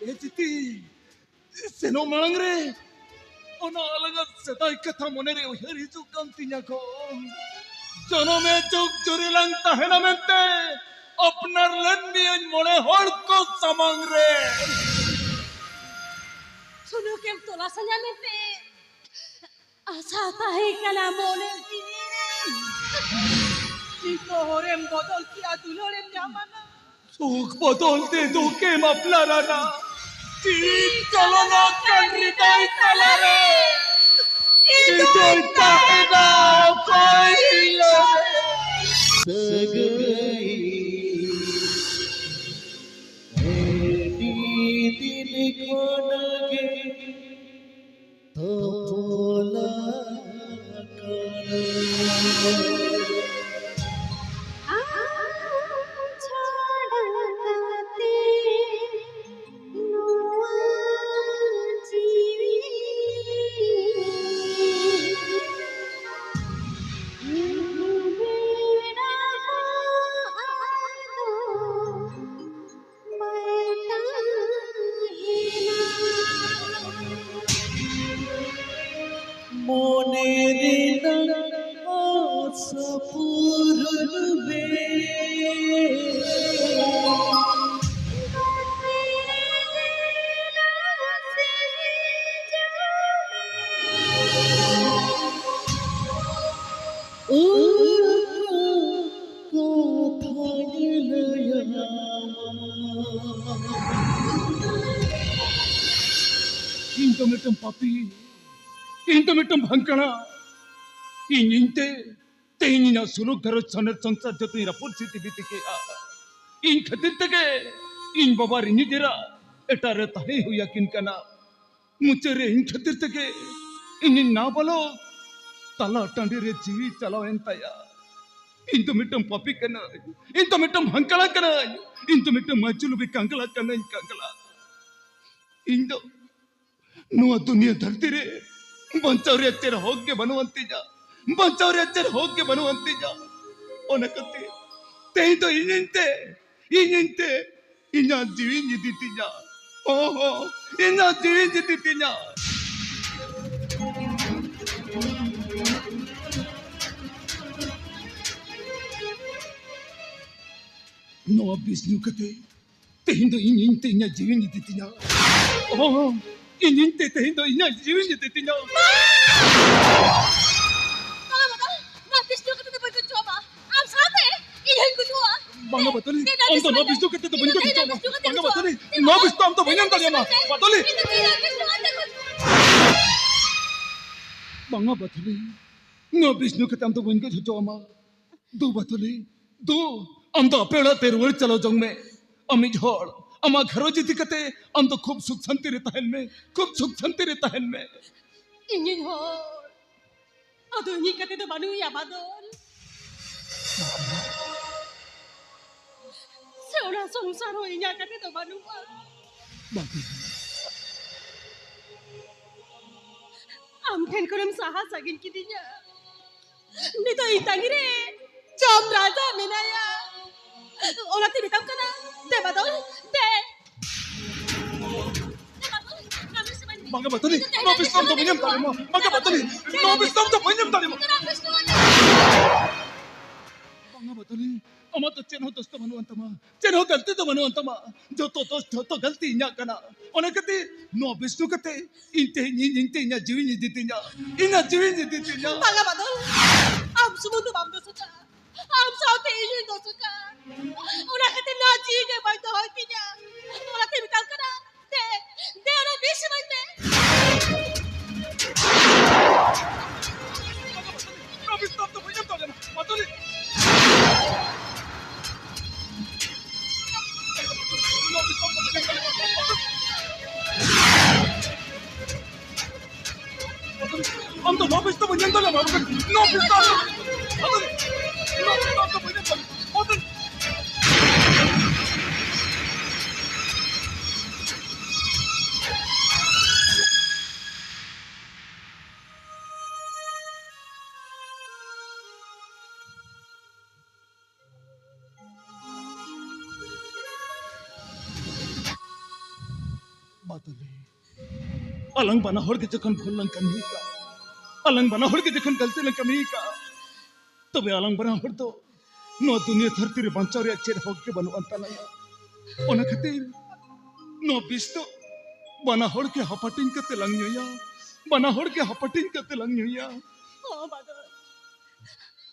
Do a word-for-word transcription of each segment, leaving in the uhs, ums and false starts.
ᱮ ᱪᱤᱛᱤ, ᱥᱮᱱᱚᱜ ᱢᱟᱲᱟᱝ ᱨᱮ ᱚᱱᱟ ᱟᱞᱟᱝᱟᱜ ᱥᱮᱫᱟᱭ ᱠᱟᱛᱷᱟ ᱢᱚᱱᱮᱨᱮ ᱩᱭᱦᱟᱹᱨ ᱦᱤᱡᱩᱜ ᱠᱟᱱ ᱛᱤᱧᱟ ᱠᱚ᱾ ᱡᱚᱱᱚᱢᱮ ᱡᱩᱜᱽ ᱡᱩᱨᱤ ᱞᱟᱝ ᱛᱟᱦᱮᱱᱟ ᱢᱮᱱᱛᱮ ᱟᱯᱱᱟᱨ ᱞᱮᱱ ᱢᱤᱭᱟᱹᱧ ᱢᱚᱬᱮ ᱦᱚᱲ ᱠᱚ ᱥᱟᱢᱟᱝ ᱨᱮ᱾ ᱥᱩᱞᱩᱠᱮᱢ ᱛᱚᱞᱟᱥ ᱟᱹᱧᱟ ᱢᱮᱱᱛᱮ ᱟᱥᱟ ᱛᱟᱦᱮᱸ ᱠᱟᱱᱟ ᱢᱚᱱᱮ ᱡᱤᱣᱤ ᱨᱮ᱾ ᱱᱤᱛᱚᱜ ᱦᱚᱨᱮᱢ ᱵᱚᱫᱚᱞ ᱠᱮᱜᱼᱟ, ᱫᱩᱞᱟᱹᱲᱮᱢ ᱧᱟᱢᱟᱱᱟ᱾ ᱥᱩᱠ ᱵᱚᱫᱚᱞ ᱛᱮ ᱫᱩᱠᱮᱢ ᱟᱯᱱᱟᱨᱟᱱᱟ᱾ ᱪᱤᱨ ᱪᱚᱞᱚᱱᱚᱜ ᱠᱟᱱ ᱦᱨᱤᱫᱚᱭ ᱛᱟᱞᱟᱨᱮ ᱤᱧ ᱫᱚᱧ ᱛᱟᱦᱮᱱᱟ ᱚᱠᱚᱭ ᱦᱤᱞᱳᱜ᱾ ᱥᱟᱹᱜᱟᱹᱭ ᱟᱹᱰᱤ ᱫᱤᱱ ᱠᱷᱚᱱᱟᱜ ᱜᱮ ᱛᱚᱯᱚᱞ ᱟᱠᱟᱱᱟ᱾ ᱟᱢ ᱪᱷᱟᱰᱟ ᱠᱟᱛᱮ ᱱᱚᱣᱟ ᱡᱤᱣᱤ ᱢᱤᱫ ᱵᱮᱲᱟ ᱦᱚᱸ ᱟᱫᱚ ᱵᱟᱭ ᱛᱟᱦᱮᱱᱟ᱾ ᱢᱚᱱᱮ ᱨᱮᱱᱟᱜ ᱟᱥᱟ ᱯᱩᱨᱩᱱ ᱢᱮ᱾ ᱚᱱᱟ ᱠᱟᱛᱷᱟᱧ ᱞᱟᱹᱭᱟᱢᱟ᱾ ᱤᱧ ᱫᱚ ᱢᱤᱫᱴᱟᱝ ᱯᱟᱯᱤ, ᱤᱧ ᱫᱚ ᱢᱤᱫᱴᱟᱝ ᱵᱷᱟᱝᱠᱟᱲᱟ᱾ ᱤᱧ, ᱤᱧ ᱛᱮ ᱛᱮᱦᱮᱧ ᱤᱧᱟᱹᱜ ᱥᱩᱞᱩᱠ ᱜᱷᱟᱨᱚᱸᱡᱽ ᱥᱚᱱᱮᱨ ᱥᱚᱝᱥᱟᱨ ᱡᱚᱛᱚᱧ ᱨᱟᱹᱯᱩᱫ ᱥᱤᱛᱤ ᱵᱤᱛᱤ ᱠᱮᱜᱼᱟ᱾ ᱤᱧ ᱠᱷᱟᱹᱛᱤᱨ ᱛᱮᱜᱮ ᱤᱧ ᱵᱟᱵᱟ ᱟᱨ ᱤᱧ ᱱᱤᱡᱮᱨᱟᱜ ᱮᱴᱟᱜ ᱨᱮ ᱛᱟᱦᱮᱸ ᱦᱩᱭ ᱟᱹᱠᱤᱱ ᱠᱟᱱᱟ᱾ ᱢᱩᱪᱟᱹᱫ ᱨᱮ ᱤᱧ ᱠᱷᱟᱹᱛᱤᱨ ᱛᱮᱜᱮ ᱤᱧᱤᱡ ᱱᱟᱵᱟᱞᱚᱠ ᱛᱟᱞᱟ ᱴᱟᱺᱰᱤ ᱨᱮ ᱡᱤᱣᱤ ᱪᱟᱞᱟᱣᱮᱱ ᱛᱟᱭᱟ᱾ ᱤᱧ ᱫᱚ ᱢᱤᱫᱴᱟᱝ ᱯᱟᱯᱤ ᱠᱟᱹᱱᱟᱹᱧ, ᱤᱧ ᱫᱚ ᱢᱤᱫᱴᱟᱝ ᱵᱷᱟᱝᱠᱟᱲᱟ ᱠᱟᱹᱱᱟᱹᱧ, ᱤᱧ ᱫᱚ ᱢᱤᱫᱴᱟᱝ ᱢᱟᱹᱪᱩ ᱞᱩᱵᱤ ᱠᱟᱝᱜᱽᱞᱟ ᱠᱟᱹᱱᱟᱹᱧ, ᱠᱟᱝᱜᱽᱞᱟ᱾ ᱤᱧ ᱫᱚ ᱱᱚᱣᱟ ᱫᱩᱱᱤᱭᱟᱹ ᱫᱷᱟᱹᱨᱛᱤ ᱨᱮ ᱵᱟᱧᱪᱟᱣ ᱨᱮᱭᱟᱜ ᱪᱮᱫ ᱦᱚᱠ ᱜᱮ ᱵᱟᱹᱱᱩᱜ ᱟᱱ ᱛᱤᱧᱟ, ᱵᱟᱧᱪᱟᱣ ᱨᱮᱭᱟᱜ ᱪᱮᱫ ᱦᱚᱠ ᱜᱮ ᱵᱟᱹᱱᱩᱜ ᱟᱱ ᱛᱤᱧᱟ᱾ ᱚᱱᱟ ᱠᱷᱟᱹᱛᱤᱨ ᱛᱮᱦᱮᱧ ᱫᱚ ᱤᱧ, ᱤᱧ ᱛᱮ, ᱤᱧ, ᱤᱧ ᱛᱮ ᱤᱧᱟᱹᱜ ᱡᱤᱣᱤᱧ ᱤᱫᱤ ᱛᱤᱧᱟ᱾ ᱚ ᱦᱚᱸ, ᱤᱧᱟᱹᱜ ᱡᱤᱣᱤᱧ ᱤᱫᱤ ᱛᱤᱧᱟ᱾ ᱱᱚᱣᱟ ᱵᱤᱥ ᱧᱩ ᱠᱟᱛᱮ ᱛᱮᱦᱮᱧ ᱫᱚ ᱤᱧ, ᱤᱧ ᱛᱮ ᱤᱧᱟᱹᱜ ᱡᱤᱣᱤᱧ ᱤᱫᱤ ᱛᱤᱧᱟ᱾ ᱚ ᱦᱚᱸ, ᱤᱧ, ᱤᱧ ᱛᱮ ᱛᱮᱦᱮᱧ ᱫᱚ ᱤᱧᱟᱹᱜ ᱡᱤᱣᱤᱧ ᱤᱫᱤ ᱛᱤᱧᱟ᱾ ᱵᱟᱝᱟ ᱵᱟᱫᱚᱞ, ᱱᱚᱣᱟ ᱵᱤᱥ ᱧᱩ ᱠᱟᱛᱮ ᱫᱚ ᱵᱟᱹᱧ ᱜᱚᱡ ᱦᱚᱪᱚᱣᱟᱢᱟ᱾ ᱟᱢ ᱥᱟᱶᱛᱮ ᱤᱧ ᱦᱚᱸᱧ ᱜᱩᱡᱩᱜᱼᱟ᱾ ᱵᱟᱝᱟ ᱵᱟᱫᱚᱞᱤ, ᱟᱢ ᱫᱚ ᱱᱚᱣᱟ ᱵᱤᱥ ᱧᱩ ᱠᱟᱛᱮ ᱫᱚ ᱵᱟᱹᱧ ᱜᱚᱡ ᱦᱚᱪᱚᱣᱟᱢᱟ᱾ ᱵᱟᱝᱟ ᱵᱟᱫᱚᱞᱤ, ᱱᱚᱣᱟ ᱵᱤᱥ ᱫᱚ ᱟᱢ ᱫᱚ ᱵᱟᱹᱧ ᱮᱢ ᱫᱟᱲᱮᱭᱟᱢᱟ᱾ ᱵᱟᱫᱚᱞᱤ᱾ ᱵᱟᱝᱟ ᱵᱟᱫᱚᱞᱤ, ᱱᱚᱣᱟ ᱵᱤᱥ ᱧᱩ ᱠᱟᱛᱮ ᱟᱢ ᱫᱚ ᱵᱟᱹᱧ ᱜᱚᱡ ᱦᱚᱪᱚᱣᱟᱢᱟ᱾ ᱫᱩ ᱵᱟᱫᱚᱞᱤ, ᱫᱩ, ᱟᱢ ᱫᱚ ᱟᱯᱮ ᱚᱲᱟᱜ ᱛᱮ ᱨᱩᱣᱟᱹᱲ ᱪᱟᱞᱟᱣ ᱡᱚᱝ ᱢᱮ᱾ ᱟᱢᱤᱡ ᱦᱚᱲ, ᱟᱢᱟᱜ ᱜᱷᱟᱨᱚᱸᱡᱽ ᱤᱫᱤ ᱠᱟᱛᱮ ᱟᱢ ᱫᱚ ᱠᱷᱩᱵ ᱥᱩᱠ ᱥᱟᱱᱛᱤ ᱨᱮ ᱛᱟᱦᱮᱱ ᱢᱮ, ᱠᱷᱩᱵ ᱥᱩᱠ ᱥᱟᱱᱛᱤ ᱨᱮ ᱛᱟᱦᱮᱱ ᱢᱮ᱾ ᱤᱧᱤᱡ ᱦᱚᱲ, ᱟᱫᱚ ᱤᱧᱤᱡ ᱠᱟᱛᱮ ᱫᱚ ᱵᱟᱹᱱᱩᱭᱟ ᱵᱟᱫᱚᱞ᱾ ᱥᱮ ᱚᱱᱟ ᱥᱚᱝᱥᱟᱨ ᱦᱚᱸ ᱤᱧᱟᱹᱜ ᱠᱟᱛᱮ ᱫᱚ ᱵᱟᱹᱱᱩᱜᱼᱟ᱾ ᱵᱟᱫᱚᱞ᱾ ᱟᱢ ᱴᱷᱮᱱ ᱠᱷᱚᱱᱮᱢ ᱥᱟᱦᱟ ᱥᱟᱺᱜᱤᱧ ᱠᱤᱫᱤᱧᱟ᱾ ᱱᱤᱛᱚᱜ ᱤᱧ ᱛᱟᱺᱜᱤ ᱨᱮ ᱡᱚᱢ ᱨᱟᱡᱟ ᱢᱮᱱᱟᱭᱟ᱾ ᱚᱱᱟᱛᱮ ᱢᱮᱛᱟᱢ ᱠᱟᱱᱟ, ᱫᱮ ᱵᱟᱫᱚᱞ, ᱫᱮ᱾ ᱵᱟᱝᱟ ᱵᱟᱫᱚᱞᱤ, ᱱᱚᱣᱟ ᱵᱤᱥ ᱫᱚ ᱟᱢ ᱫᱚ ᱵᱟᱹᱧ ᱮᱢ ᱫᱟᱲᱮᱭᱟᱢᱟ᱾ ᱵᱟᱝᱟ ᱵᱟᱫᱚᱞᱤ, ᱱᱚᱣᱟ ᱵᱤᱥ ᱫᱚ ᱟᱢ ᱫᱚ ᱵᱟᱹᱧ ᱮᱢ ᱫᱟᱲᱮᱭᱟᱢᱟ᱾ ᱵᱟᱝᱟ ᱵᱟᱫᱚᱞᱤ, ᱟᱢᱟᱜ ᱫᱚ ᱪᱮᱫ ᱦᱚᱸ ᱫᱳᱥ ᱫᱚ ᱵᱟᱹᱱᱩᱜ ᱟᱱ ᱛᱟᱢᱟ, ᱪᱮᱫ ᱦᱚᱸ ᱜᱟᱹᱞᱛᱤ ᱫᱚ ᱵᱟᱹᱱᱩᱜ ᱟᱱ ᱛᱟᱢᱟ᱾ ᱡᱚᱛᱚ ᱫᱳᱥ, ᱡᱚᱛᱚ ᱜᱟᱹᱞᱛᱤ ᱤᱧᱟᱹᱜ ᱠᱟᱱᱟ᱾ ᱚᱱᱟ ᱠᱷᱟᱹᱛᱤᱨ ᱱᱚᱣᱟ ᱵᱤᱥ ᱧᱩ ᱠᱟᱛᱮ ᱤᱧ ᱛᱮ, ᱤᱧ, ᱤᱧ ᱛᱮ ᱤᱧᱟᱹᱜ ᱡᱤᱣᱤᱧ ᱤᱫᱤ ᱛᱤᱧᱟ, ᱤᱧᱟᱹᱜ ᱡᱤᱣᱤᱧ ᱤᱫᱤ ᱛᱤᱧᱟ᱾ ᱵᱟᱝᱟ ᱵᱟᱫᱚᱞ, ᱟᱢ ᱥᱩᱢᱩᱝ ᱫᱚ ᱵᱟᱢ ᱫᱳᱥ ᱟᱠᱟᱫᱼᱟ, ᱟᱢ ᱥᱟᱶᱛᱮ ᱤᱧ ᱦᱚᱸᱧ ᱫᱳᱥ ᱟᱠᱟᱫᱼᱟ᱾ ᱚᱱᱟ ᱠᱷᱟᱹᱛᱤᱨ ᱱᱚᱣᱟ ᱡᱤᱣᱤ ᱜᱮ ᱵᱟᱹᱧ ᱫᱚᱦᱚᱭ ᱛᱤᱧᱟ᱾ ᱚᱱᱟᱛᱮ ᱢᱮᱛᱟᱢ ᱠᱟᱱᱟ, ᱫᱮ, ᱫᱮ, ᱚᱱᱟ ᱵᱤᱥ ᱤᱢᱟᱹᱧ ᱢᱮ᱾ ᱱᱚᱣᱟ ᱵᱤᱥ ᱫᱚ ᱟᱢ ᱫᱚ ᱵᱟᱹᱧ ᱮᱢ ᱫᱟᱲᱮᱭᱟᱢᱟ, ᱢᱟᱫᱚᱞᱤ᱾ ᱱᱚᱣᱟ ᱵᱤᱥ ᱫᱚ ᱟᱢ ᱫᱚ ᱵᱟᱹᱧ ᱮᱢ ᱫᱟᱲᱮᱭᱟᱢᱟ, ᱢᱟᱫᱚᱞᱤ᱾ ᱟᱢ ᱫᱚ ᱱᱚᱣᱟ ᱵᱤᱥ ᱫᱚ ᱵᱟᱹᱧ ᱮᱢ ᱫᱟᱲᱮᱭᱟᱢᱟ, ᱱᱚᱣᱟ ᱵᱤᱥ ᱫᱚ ᱟᱢ ᱫᱚ, ᱢᱟᱫᱚᱞᱤ, ᱱᱚᱣᱟ ᱵᱤᱥ ᱫᱚ ᱟᱢ ᱫᱚ ᱵᱟᱹᱧ ᱮᱢ ᱫᱟᱲᱮᱭᱟᱢᱟ, ᱢᱟᱫᱚᱞᱤ᱾ ᱟᱫᱚᱞᱮ, ᱟᱞᱟᱝ ᱵᱟᱱᱟ ᱦᱚᱲ ᱜᱮ ᱡᱚᱠᱷᱚᱱ ᱵᱷᱩᱞ ᱞᱟᱝ ᱠᱟᱹᱢᱤ ᱟᱠᱟᱫ, ᱟᱞᱟᱝ ᱵᱟᱱᱟ ᱦᱚᱲ ᱜᱮ ᱡᱚᱠᱷᱚᱱ ᱜᱟᱹᱞᱛᱤ ᱞᱟᱝ ᱠᱟᱹᱢᱤ ᱟᱠᱟᱫ, ᱛᱚᱵᱮ ᱟᱞᱟᱝ ᱵᱟᱱᱟ ᱦᱚᱲ ᱫᱚ ᱱᱚᱣᱟ ᱫᱩᱱᱤᱭᱟᱹ ᱫᱷᱟᱹᱨᱛᱤ ᱨᱮ ᱵᱟᱧᱪᱟᱣ ᱨᱮᱭᱟᱜ ᱪᱮᱫ ᱦᱚᱠ ᱜᱮ ᱵᱟᱹᱱᱩᱜ ᱟᱱ ᱛᱟᱞᱟᱝᱟ᱾ ᱚᱱᱟ ᱠᱷᱟᱹᱛᱤᱨ ᱱᱚᱣᱟ ᱵᱤᱥ ᱫᱚ ᱵᱟᱱᱟ ᱦᱚᱲ ᱜᱮ ᱦᱟᱯᱟᱴᱤᱧ ᱠᱟᱛᱮ ᱞᱟᱝ ᱧᱩᱭᱟ, ᱵᱟᱱᱟ ᱦᱚᱲ ᱜᱮ ᱦᱟᱯᱟᱴᱤᱧ ᱠᱟᱛᱮ ᱞᱟᱝ ᱧᱩᱭᱟ᱾ ᱚ ᱵᱟᱫᱚᱞ,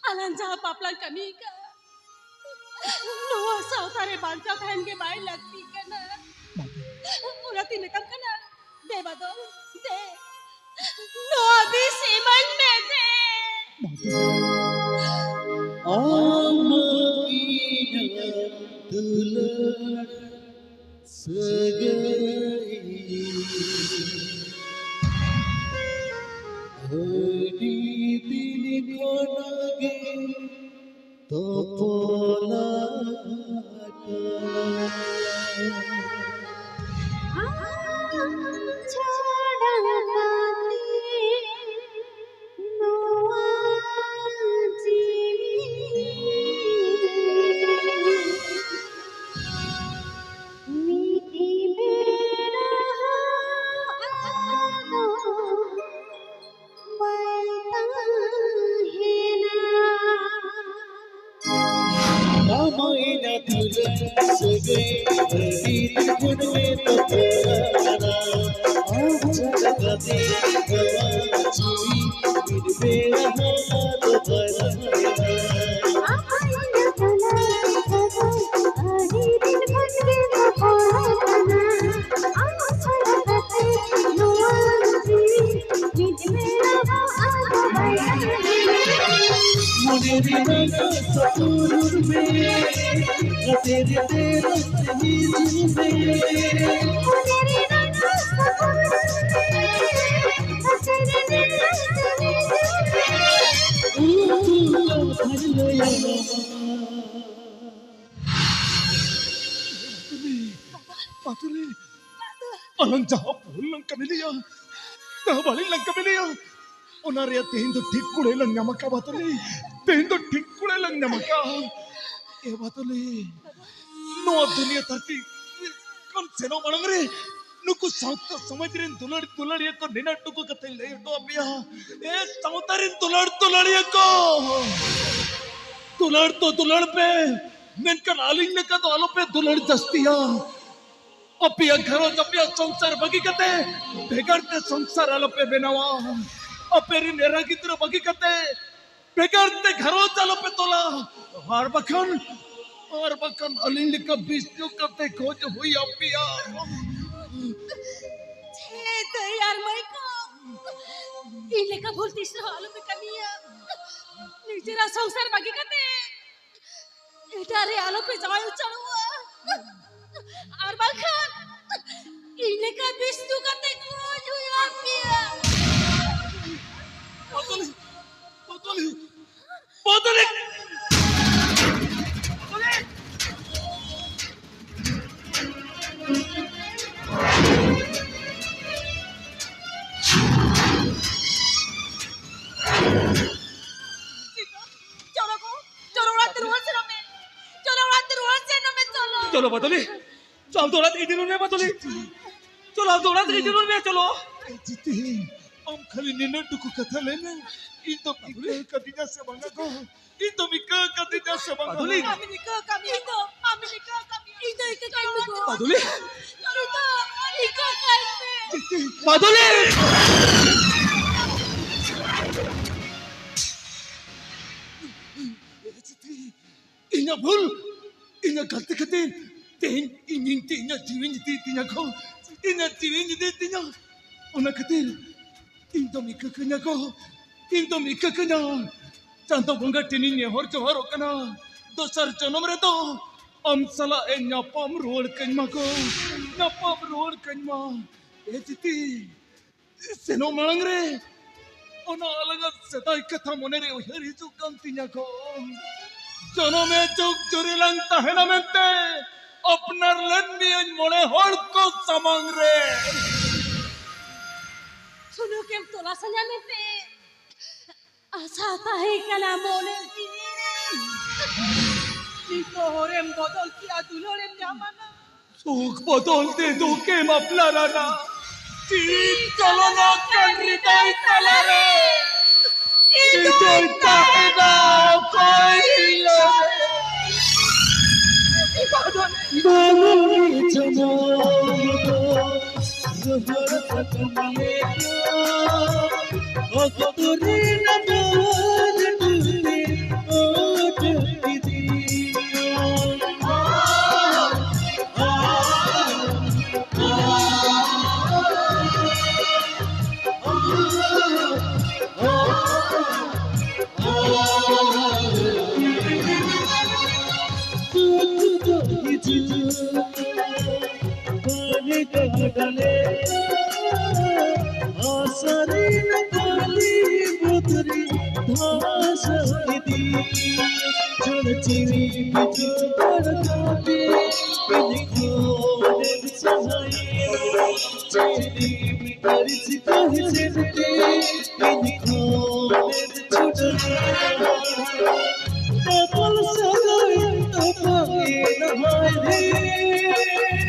ᱟᱞᱟᱝ ᱡᱟᱦᱟᱸ ᱯᱟᱯ ᱞᱟᱝ ᱠᱟᱹᱢᱤ ᱟᱠᱟᱫ, ᱱᱚᱣᱟ ᱥᱟᱶᱛᱟ ᱨᱮ ᱵᱟᱧᱪᱟᱣ ᱛᱟᱦᱮᱱ ᱜᱮ ᱵᱟᱭ ᱞᱟᱹᱠᱛᱤ ᱠᱟᱱᱟ᱾ ᱢᱟᱫᱚᱞ᱾ ᱚᱱᱟᱛᱤᱧ ᱢᱮᱛᱟᱢ ᱠᱟᱱᱟ, ᱫᱮ ᱵᱟᱫᱚᱞ, ᱫᱮ, ᱱᱚᱣᱟ ᱵᱤᱥ ᱤᱢᱟᱹᱧ ᱢᱮ, ᱫᱮ᱾ ᱢᱟᱫᱚᱞ᱾ ᱟᱢ ᱤᱧᱟᱹᱜ ᱫᱩᱞᱟᱹᱲ ᱥᱟᱹᱜᱟᱹᱭ ᱟᱹᱰᱤ ᱫᱤᱱ ᱠᱷᱚᱱᱟᱜ ᱜᱮ ᱛᱚᱯᱚᱞ ᱟᱠᱟᱱᱟ᱾ ᱟᱢ ᱪᱷᱟᱰᱟ ᱠᱟᱛᱮ ᱱᱚᱣᱟ ᱡᱤᱣᱤ ᱢᱤᱫ ᱵᱮᱲᱟ ᱦᱚᱸ ᱟᱫᱚ ᱵᱟᱭ ᱛᱟᱦᱮᱱᱟ᱾ ᱟᱢ ᱤᱧᱟᱜ ᱫᱩᱞᱟᱹᱲ ᱥᱟᱹᱜᱟᱹᱭ ᱟᱹᱰᱤ ᱫᱤᱱ ᱠᱷᱚᱱ ᱜᱮ ᱛᱚᱯᱚᱞ ᱟᱠᱟᱱᱟ᱾ ᱟᱢ ᱪᱷᱟᱰᱟ ᱠᱟᱛᱮ ᱱᱚᱣᱟ ᱡᱤᱣᱤ ᱢᱤᱫ ᱵᱮᱲᱟ ᱦᱚᱸ ᱟᱫᱚ ᱵᱟᱭ ᱛᱟᱦᱮᱱᱟ᱾ ᱟᱢ ᱤᱧᱟᱜ ᱫᱩᱞᱟᱹᱲ ᱥᱟᱹᱜᱟᱹᱭ ᱟᱹᱰᱤ ᱫᱤᱱ ᱠᱷᱚᱱ ᱜᱮ ᱛᱚᱯᱚᱞ ᱟᱠᱟᱱᱟ᱾ ᱟᱢ ᱪᱷᱟᱰᱟ ᱠᱟᱛᱮ ᱱᱚᱣᱟ ᱡᱤᱣᱤ ᱢᱤᱫ ᱵᱮᱲᱟ ᱦᱚᱸ ᱟᱫᱚ ᱵᱟᱭ ᱛᱟᱦᱮᱱᱟ᱾ ᱢᱚᱱᱮ ᱨᱮᱱᱟᱜ ᱥᱟᱹᱯᱩᱨ ᱢᱮ, ᱜᱟᱛᱮ ᱨᱮ ᱫᱮᱞᱟ ᱥᱮ ᱦᱤᱡᱩᱜ ᱢᱮ᱾ ᱢᱚᱱᱮ ᱨᱮᱱᱟᱜ ᱥᱟᱹᱯᱩᱨ ᱢᱮ, ᱜᱟᱛᱮ ᱨᱮ ᱫᱮᱞᱟ ᱥᱮ ᱦᱤᱡᱩᱜ ᱢᱮ᱾ ᱩᱱᱠᱩ ᱠᱟᱛᱷᱟᱧ ᱞᱟᱹᱭᱟᱢᱟ᱾ ᱯᱟᱛᱩᱞᱤ, ᱯᱟᱛᱩᱞᱤ, ᱟᱞᱟᱝ ᱡᱟᱦᱟᱸ ᱵᱷᱩᱞ ᱞᱟᱝ ᱠᱟᱹᱢᱤ ᱞᱮᱭᱟ, ᱡᱟᱦᱟᱸ ᱵᱟᱹᱲᱤᱡ ᱞᱟᱝ ᱠᱟᱹᱢᱤ ᱞᱮᱭᱟ, ᱚᱱᱟ ᱨᱮᱭᱟᱜ ᱛᱮᱦᱮᱧ ᱫᱚ ᱴᱷᱤᱠ ᱠᱩᱲᱟᱹᱭ ᱞᱟᱝ ᱧᱟᱢ ᱟᱠᱟᱫᱼᱟ ᱵᱟᱛᱩᱞᱤ᱾ ᱛᱮᱦᱮᱧ ᱫᱚ ᱴᱷᱤᱠ ᱠᱩᱲᱟᱹᱭ ᱞᱟᱝ ᱧᱟᱢ ᱟᱠᱟᱫᱼᱟ᱾ ᱮ ᱵᱟᱛᱩᱞᱤ, ᱱᱚᱣᱟ ᱫᱩᱱᱤᱭᱟᱹ ᱫᱷᱟᱹᱨᱛᱤ ᱠᱷᱚᱱ ᱥᱮᱱᱚᱜ ᱢᱟᱲᱟᱝ ᱨᱮ ᱱᱩᱠᱩ ᱥᱟᱶᱛᱟ ᱥᱚᱢᱟᱡᱽ ᱨᱮᱱ ᱫᱩᱞᱟᱹᱲ ᱫᱩᱞᱟᱹᱲᱤᱭᱟᱹ ᱠᱚ ᱱᱤᱱᱟᱹᱜ ᱴᱩᱠᱩ ᱠᱟᱛᱷᱟᱧ ᱞᱟᱹᱭ ᱦᱚᱴᱚ ᱟᱯᱮᱭᱟ᱾ ᱮ ᱥᱟᱶᱛᱟ ᱨᱮᱱ ᱫᱩᱞᱟᱹᱲ ᱫᱩᱞᱟᱹᱲᱤᱭᱟᱹ ᱠᱚ, ᱫᱩᱞᱟᱹᱲ ᱫᱚ ᱫᱩᱞᱟᱹᱲ ᱯᱮ, ᱢᱮᱱᱠᱷᱟᱱ ᱟᱹᱞᱤᱧ ᱞᱮᱠᱟ ᱫᱚ ᱟᱞᱚᱯᱮ ᱫᱩᱞᱟᱹᱲ ᱡᱟᱹᱥᱛᱤᱭᱟ᱾ ᱟᱯᱮᱭᱟᱜ ᱜᱷᱟᱨᱚᱸᱡᱽ, ᱟᱯᱮᱭᱟᱜ ᱥᱚᱝᱥᱟᱨ ᱵᱟᱹᱜᱤ ᱠᱟᱛᱮ ᱵᱷᱮᱜᱟᱨ ᱛᱮ ᱥᱚᱝᱥᱟᱨ ᱟᱞᱚᱯᱮ ᱵᱮᱱᱟᱣᱟ᱾ ᱟᱯᱮ ᱨᱮᱱ ᱮᱨᱟ ᱜᱤᱫᱽᱨᱟᱹ ᱵᱟᱹᱜᱤ ᱠᱟᱛᱮ ᱵᱷᱮᱜᱟᱨ ᱛᱮ ᱜᱷᱟᱨᱚᱸᱡᱽ ᱟᱞᱚᱯᱮ ᱛᱚᱞᱟ, ᱟᱨ ᱵᱟᱠᱷᱟᱱ, ᱟᱨ ᱵᱟᱠᱷᱟᱱ ᱟᱹᱞᱤᱧ ᱞᱮᱠᱟ ᱵᱤᱥ ᱧᱩ ᱠᱟᱛᱮ ᱜᱚᱡ ᱦᱩᱭ ᱟᱯᱮᱭᱟ᱾ ᱪᱷᱮ ᱫᱟᱹᱭ ᱟᱨ ᱢᱟᱹᱭ ᱠᱚ, ᱤᱧ ᱞᱮᱠᱟ ᱵᱷᱩᱞ ᱛᱤᱥ ᱨᱮᱦᱚᱸ ᱟᱞᱚᱯᱮ ᱠᱟᱹᱢᱤᱭᱟ᱾ ᱱᱤᱡᱮᱨᱟᱜ ᱥᱚᱝᱥᱟᱨ ᱵᱟᱹᱜᱤ ᱠᱟᱛᱮ ᱮᱴᱟᱜ ᱨᱮ ᱟᱞᱚᱯᱮ ᱡᱟᱶᱟᱭ ᱩᱪᱟᱹᱲᱚᱜᱼᱟ, ᱟᱨ ᱵᱟᱝᱠᱷᱟᱱ ᱤᱧ ᱞᱮᱠᱟ ᱵᱤᱥ ᱧᱩ ᱠᱟᱛᱮ ᱜᱚᱡ ᱦᱩᱭᱩᱜ ᱯᱮᱭᱟ᱾ ᱵᱚᱫᱚᱞᱤ, ᱵᱚᱫᱚᱞᱤ, ᱵᱚᱫᱚᱞᱤ, ᱵᱚᱫᱚᱞᱤ᱾ ᱪᱤᱠᱟᱹ? ᱪᱚᱞᱚ ᱜᱚ, ᱪᱚᱞᱚ ᱚᱲᱟᱜ ᱛᱮ ᱨᱩᱣᱟᱹᱲ ᱥᱮᱱᱚᱜ ᱢᱮ᱾ ᱪᱚᱞᱚ ᱚᱲᱟᱜ ᱛᱮ ᱨᱩᱣᱟᱹᱲ ᱥᱮᱱᱚᱜ ᱢᱮ, ᱪᱚᱞᱚ᱾ ᱪᱚᱞᱚ ᱵᱟᱫᱚᱞᱤ, ᱪᱚᱞ ᱟᱢ ᱫᱚ ᱚᱲᱟᱜ ᱛᱮ ᱤᱫᱤ ᱨᱩᱣᱟᱹᱲ ᱢᱮ ᱵᱟᱫᱚᱞᱤ᱾ ᱪᱚᱞᱚ ᱟᱢ ᱫᱚ ᱚᱲᱟᱜ ᱛᱮ ᱤᱫᱤ ᱨᱩᱣᱟᱹᱲ ᱢᱮ, ᱪᱚᱞᱚ᱾ ᱮ ᱡᱤᱛᱤ, ᱟᱢ ᱠᱷᱟᱹᱞᱤ ᱱᱤᱱᱟᱹᱜ ᱴᱩᱠᱩ ᱠᱟᱛᱷᱟ ᱞᱟᱹᱭ ᱢᱮ, ᱤᱧ ᱫᱚ ᱵᱟᱫᱚᱞᱤ᱾ ᱤᱠᱟᱹ ᱠᱟᱫᱤᱧᱟ ᱥᱮ ᱵᱟᱝᱟ ᱜᱚ? ᱤᱧ ᱫᱚᱢ ᱤᱠᱟᱹ ᱠᱟᱫᱤᱧᱟ ᱥᱮ ᱵᱟᱝᱟ? ᱵᱟᱫᱚᱞᱤ᱾ ᱟᱢ ᱤᱠᱟᱹ ᱠᱟᱢᱤ ᱤᱧ ᱫᱚ, ᱟᱢ ᱤᱠᱟᱹ ᱠᱟᱢᱤ ᱤᱧ ᱫᱚ ᱤᱠᱟᱹ ᱠᱟᱢᱤ ᱫᱚ᱾ ᱵᱟᱫᱚᱞᱤ᱾ ᱤᱧ ᱫᱚ ᱤᱠᱟᱹ ᱠᱟᱹᱧ ᱯᱮ᱾ ᱵᱟᱫᱚᱞᱤ᱾ ᱤᱧᱟᱹᱜ ᱵᱷᱩᱞ, ᱤᱧᱟᱹᱜ ᱜᱟᱹᱞᱛᱤ ᱠᱷᱟᱹᱛᱤᱨ ᱛᱮᱦᱮᱧ ᱤᱧ, ᱤᱧ ᱛᱮ ᱤᱧᱟᱹᱜ ᱡᱤᱣᱤᱧ ᱤᱫᱤᱭᱮᱫ ᱛᱤᱧᱟᱹ ᱠᱚ, ᱤᱧᱟᱹᱜ ᱡᱤᱣᱤᱧ ᱤᱫᱤᱭᱮᱫ ᱛᱤᱧᱟᱹ᱾ ᱚᱱᱟ ᱠᱷᱟᱹᱛᱤᱨ ᱤᱧ ᱫᱚᱢ ᱤᱠᱟᱹ ᱠᱟᱹᱧᱟ ᱠᱚ, ᱤᱧ ᱫᱚᱢ ᱤᱠᱟᱹ ᱠᱟᱹᱧᱟ᱾ ᱪᱟᱸᱫᱚ ᱵᱚᱸᱜᱟ ᱴᱷᱮᱱᱤᱧ ᱱᱮᱦᱚᱨ ᱡᱚᱦᱟᱨᱚᱜ ᱠᱟᱱᱟ, ᱫᱚᱥᱟᱨ ᱡᱚᱱᱚᱢ ᱨᱮᱫᱚ ᱟᱢ ᱥᱟᱞᱟᱜ ᱮ ᱧᱟᱯᱟᱢ ᱨᱩᱣᱟᱹᱲ ᱠᱟᱹᱧ ᱢᱟ ᱠᱚ, ᱧᱟᱯᱟᱢ ᱨᱩᱣᱟᱹᱲ ᱠᱟᱹᱧ ᱢᱟ᱾ ᱮ ᱡᱤᱛᱤ, ᱥᱮᱱᱚᱜ ᱢᱟᱲᱟᱝ ᱨᱮ ᱚᱱᱟ ᱟᱞᱟᱝᱟᱜ ᱥᱮᱫᱟᱭ ᱠᱟᱛᱷᱟ ᱢᱚᱱᱮᱨᱮ ᱩᱭᱦᱟᱹᱨ ᱦᱤᱡᱩᱜ ᱠᱟᱱ ᱛᱤᱧᱟ ᱠᱚ᱾ ᱡᱚᱱᱚᱢᱮ ᱡᱩᱜᱽ ᱡᱩᱨᱤ ᱞᱟᱝ ᱛᱟᱦᱮᱱᱟ ᱢᱮᱱᱛᱮ ᱟᱯᱱᱟᱨ ᱞᱮᱱ ᱢᱤᱭᱟᱹᱧ ᱢᱚᱬᱮ ᱦᱚᱲ ᱠᱚ ᱥᱟᱢᱟᱝ ᱨᱮ᱾ ᱥᱩᱱᱩᱠᱮᱢ ᱛᱚᱞᱟᱥ ᱟᱹᱧᱟ ᱢᱮᱱᱛᱮ ᱟᱥᱟ ᱛᱟᱦᱮᱸ ᱠᱟᱱᱟ ᱢᱚᱱᱮ ᱡᱤᱣᱤ ᱨᱮ᱾ ᱱᱤᱛᱚᱜ ᱦᱚᱨᱮᱢ ᱵᱚᱫᱚᱞ ᱠᱮᱜᱼᱟ, ᱫᱩᱞᱟᱹᱲᱮᱢ ᱧᱟᱢ ᱟᱱᱟ᱾ ᱥᱩᱠ ᱵᱚᱫᱚᱞ ᱛᱮ ᱫᱩᱠᱮᱢ ᱟᱯᱱᱟᱨᱟᱱᱟ᱾ ᱛᱤᱱ ᱪᱚᱞᱚᱱᱚᱜ ᱠᱟᱱ ᱦᱨᱤᱫᱚᱭ ᱛᱟᱞᱟᱨᱮ ᱦᱨᱤᱫᱚᱭ ᱛᱟᱦᱮᱱᱟ ᱚᱠᱚᱭ ᱦᱤᱞᱳᱜ ᱨᱮ? ᱵᱟᱹᱱᱩᱜ ᱡᱚᱱᱚᱢ ᱫᱚ ᱨᱚᱦᱚᱲ ᱥᱟᱠᱟᱢ ᱞᱮᱠᱟ, ᱚᱠᱛᱚ ᱨᱮᱱᱟᱜ ᱵᱟᱹᱫ ᱰᱩᱵᱩᱡ ᱚᱰᱚᱠ ᱤᱫᱤᱭᱟ᱾ ᱵᱟᱹᱱᱤ ᱜᱟᱰᱟ ᱞᱮᱠᱟ ᱟᱥᱟ ᱨᱮᱱᱟᱜ ᱠᱟᱹᱞᱤ ᱵᱩᱫᱽᱨᱤ ᱫᱷᱟᱥᱟᱣ ᱤᱫᱤ᱾ ᱡᱚᱲ ᱡᱤᱣᱤ ᱵᱤᱡᱚᱲ ᱠᱟᱛᱮ ᱤᱧ ᱠᱷᱚᱱᱮᱢ ᱥᱟᱦᱟᱭᱮᱱᱟ᱾ ᱪᱮᱫ ᱮᱢ ᱟᱹᱲᱤᱥ ᱠᱟᱹᱦᱤᱥ ᱮᱱᱛᱮ ᱤᱧ ᱠᱷᱚᱱᱮᱢ ᱪᱷᱩᱰᱟᱹᱨᱮᱱᱟ᱾ ᱫᱟᱯᱟᱞ ᱥᱟᱹᱜᱟᱹᱭ ᱛᱚᱯᱟᱜ ᱮᱱᱟ ᱦᱟᱭ ᱨᱮ᱾